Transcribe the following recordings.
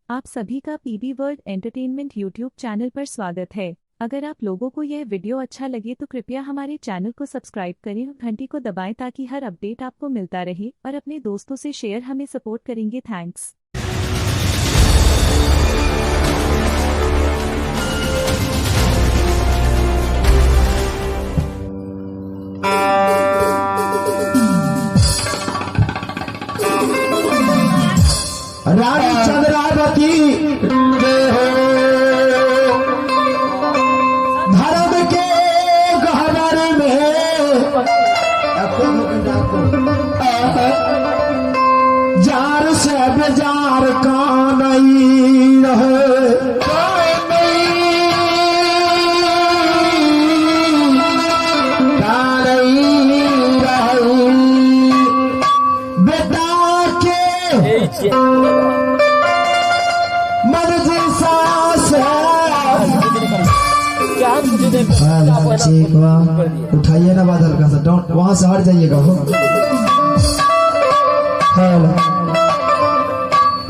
आप सभी का PB world entertainment YouTube channel पर स्वागत है। अगर आप लोगों को यह वीडियो अच्छा लगे तो कृपया हमारे चैनल को सब्सक्राइब करें और घंटी को दबाएं ताकि हर अपडेट आपको मिलता रहे और अपने दोस्तों से शेयर हमें सपोर्ट करेंगे। Thanks. रानी चंद्रावती के हो धर्म के गहवर में जार से बेजार कानई रहे, बेटा के मर्जी सास उठाइए ना बादल का सा, don't, वहां से हट जाइएगा। हो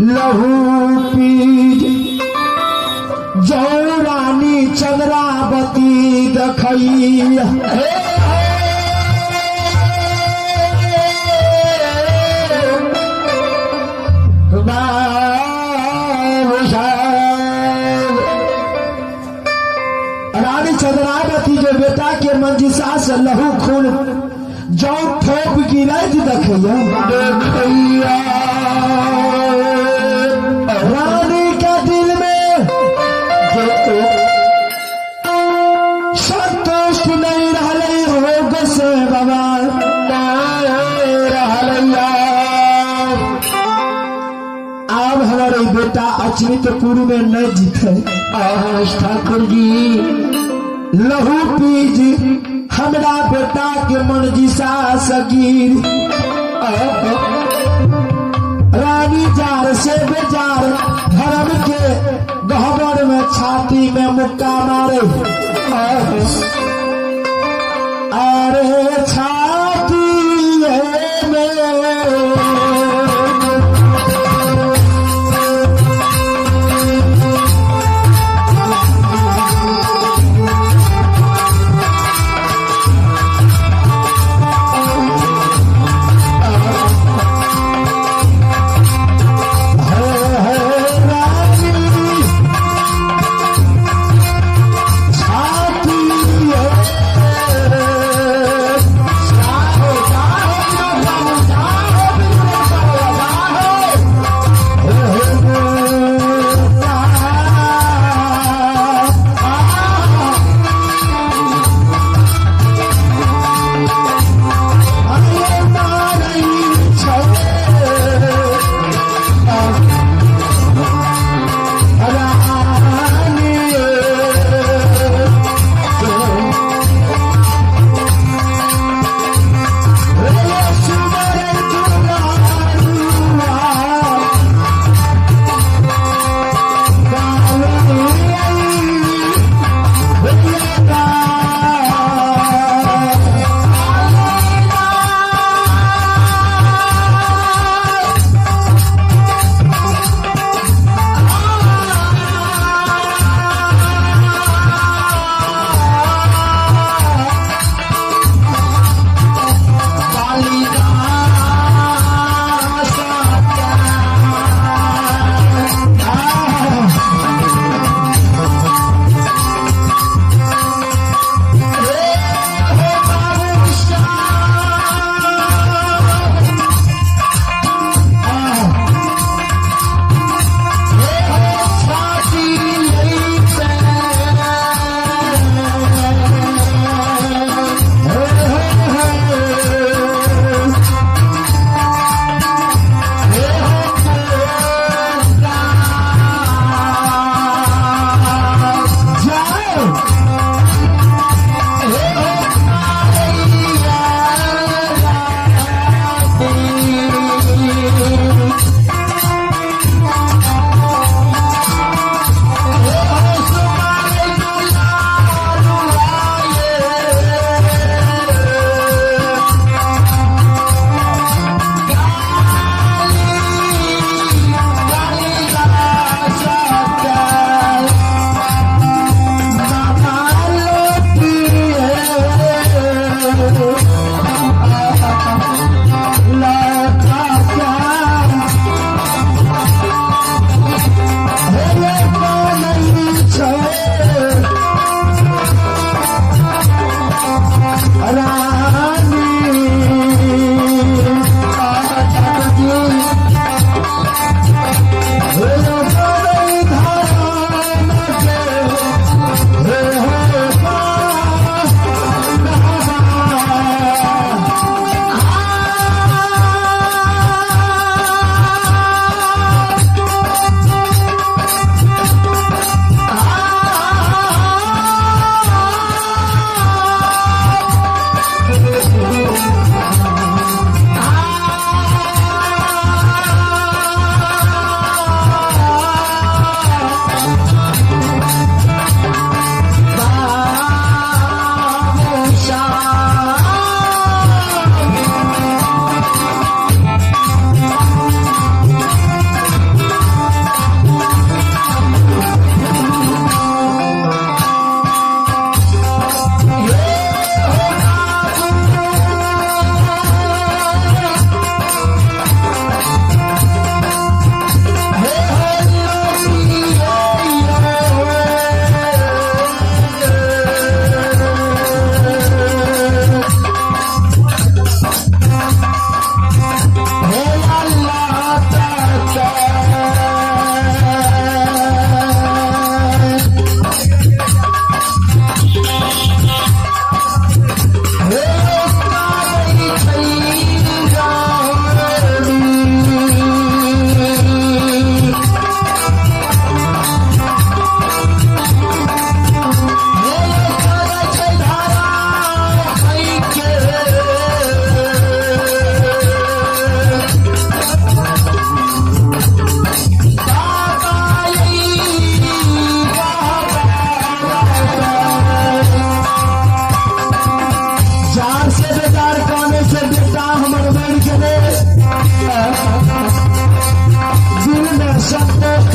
लहू पी जौ रानी चंद्रावती दखई, रानी चंद्रावती के बेटा के मंजिसा से लहू खून जौ ठोप गिरैत देखैया, देखैया रानी के दिल में संतुष्ट नहीं रहलै रोग से बाबा रहलैया। आब हमारे बेटा अचरित कुरु में नहीं जीते। ठाकुर जी लहू पीजी हमरा बेटा के मनजिसा सगीर, रानी जार से बेजार धर्म के गहबर में छाती में मुक्का मारे, अरे छाती में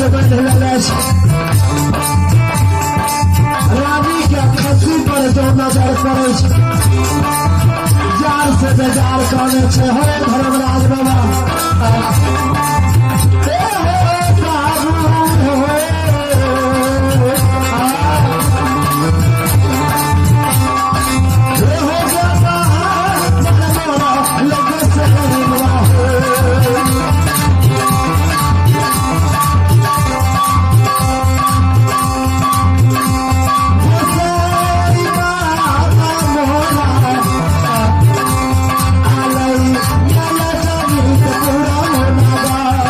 के बांधि लेने छै। रानी के खस्सी पर जो नजर पड़ै छै, जार से बेजार कहने छै। हे धर्मराज बाबा, ए हो बाबू हो, आ, हे हो बाबा, मोरा लग से हो। गोसाई बाबा मोरा आलई नल जगित पूरा होना।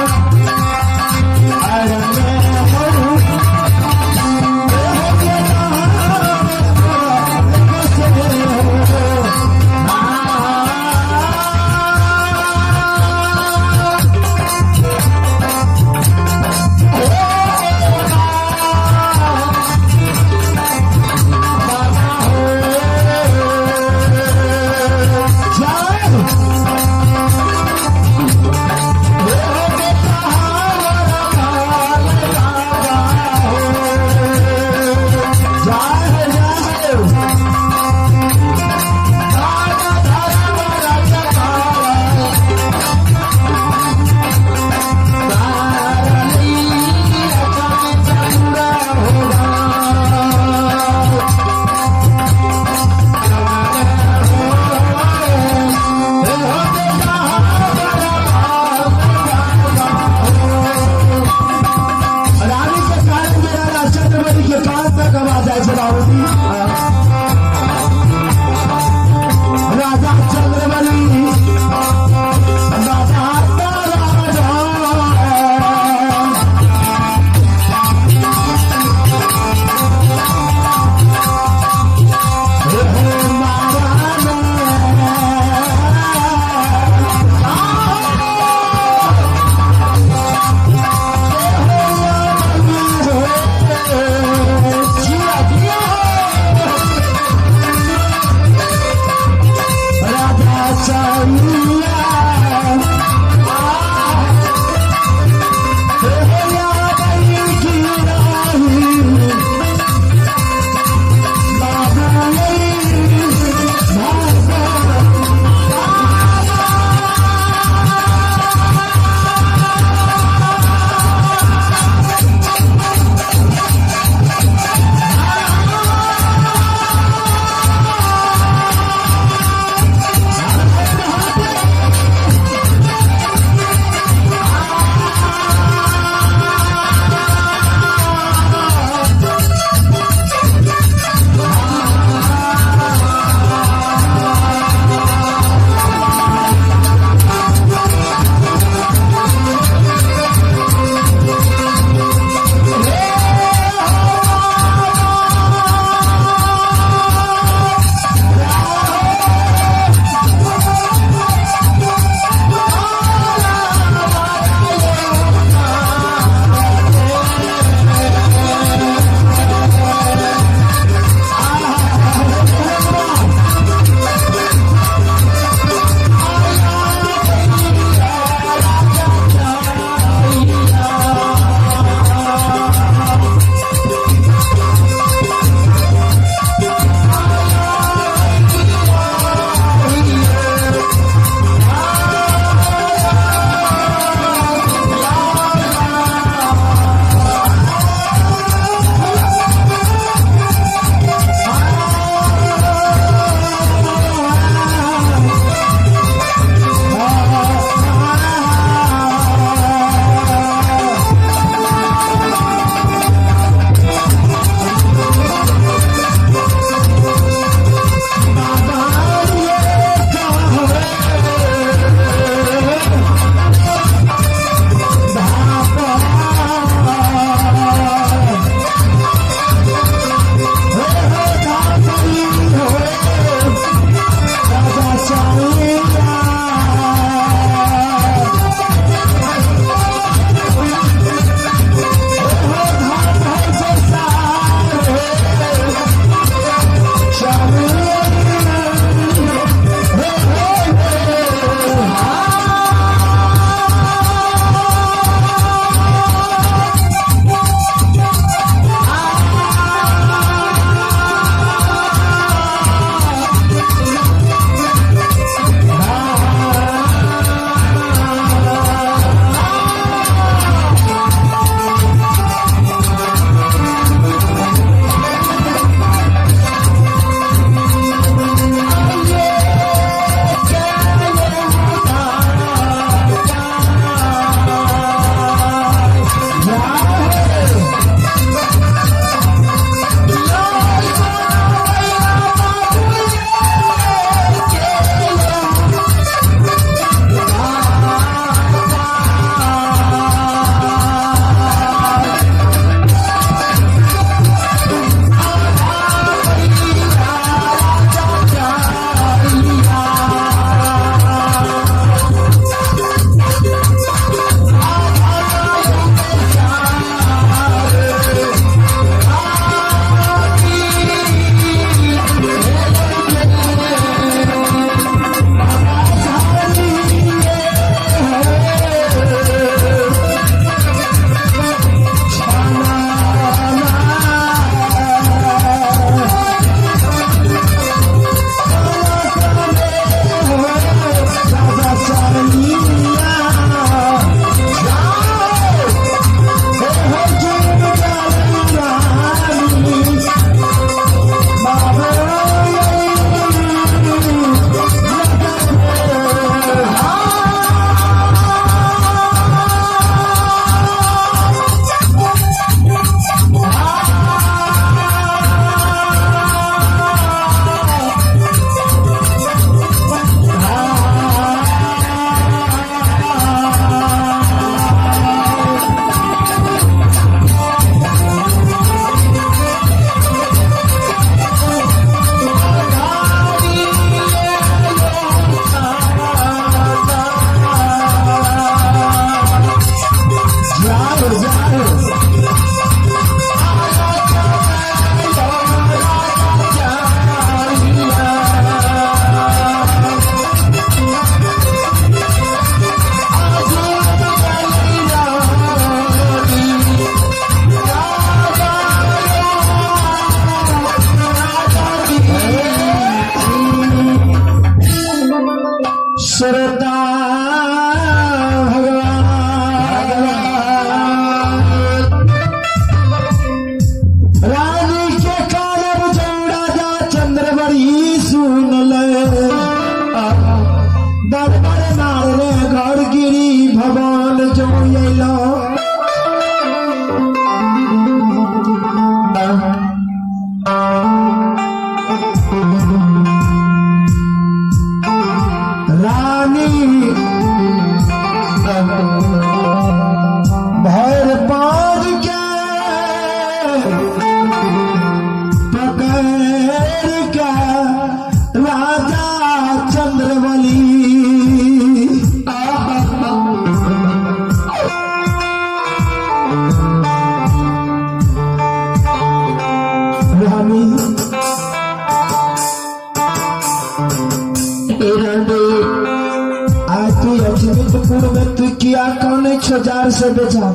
किया कानै छो जार से बेचा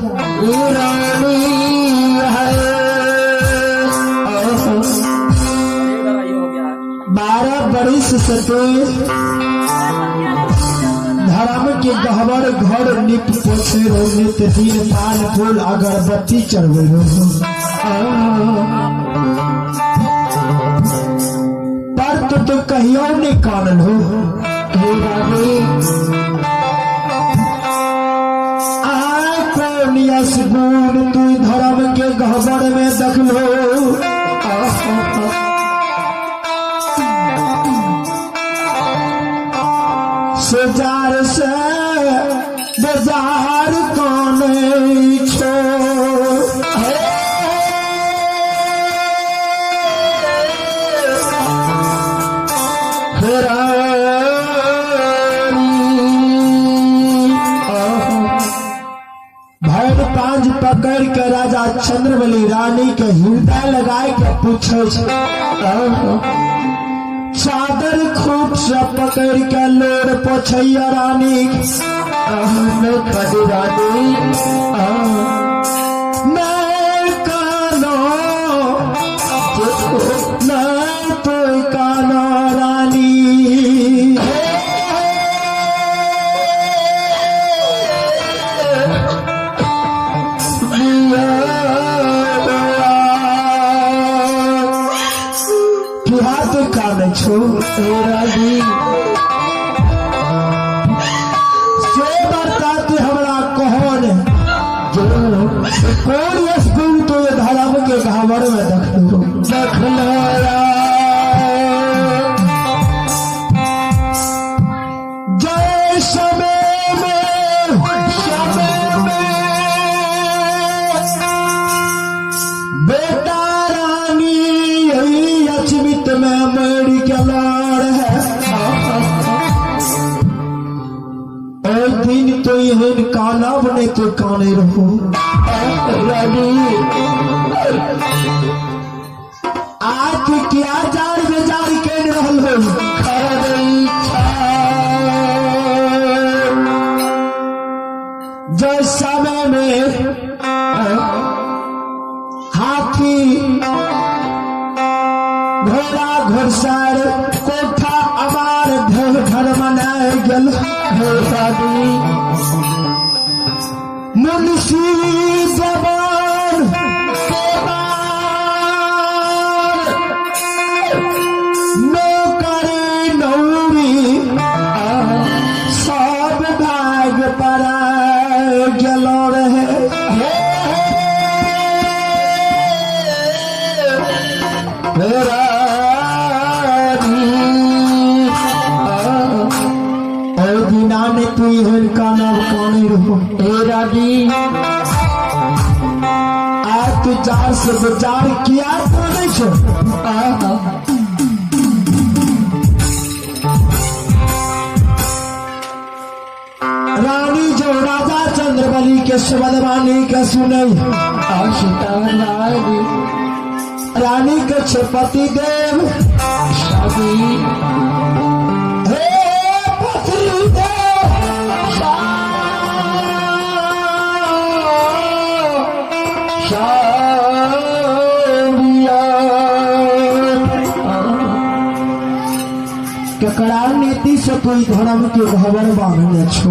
रानी है। 12 बरिस से तो धर्म के गहबर घर निप पोछे रहो, नित दिन पान फूल अगरबत्ती चढ़वे रहो। पर तो कहियो नहीं कानल हो हे रानी। आय कौन यश गुण तू धर्म के गहबर में देखलो। सजार से बाजार कौन छो भैर पांच पकड़ के राजा चंद्रबली रानी के हृदय लगाए के पूछे, चादर खूब से पकड़ के लोर पोछैया रानी। रानी मैं कानो मैं तो कानो रानी। छो रानी से बरसात हमरा कौन कौन स्कूल तो ये धर्म के घावर में देखलो देखलो। जय समय में बेटा रानी यही अचमित में मर के लाड़ है। दिन तो एहन कानब नहीं तो काने रहो रानी। आज क्या जार बेजार के रहल हो जय समय में हाथी घोड़ा घोड़सार कोठा अमार देव घर मनाए गेल मुंशी जबान नौकर नौरी सब भाग पर गेलो रहे। तू एहन कानब काने रहो हे रानी। आज तू जार से विचार किया तो नहीं छो। रानी जो राजा चंद्रबली के शबदवाणी के सुने रानी के छपति देव हे पति देव ककरा नीति से कोई धर्म के भवन बांधने छो।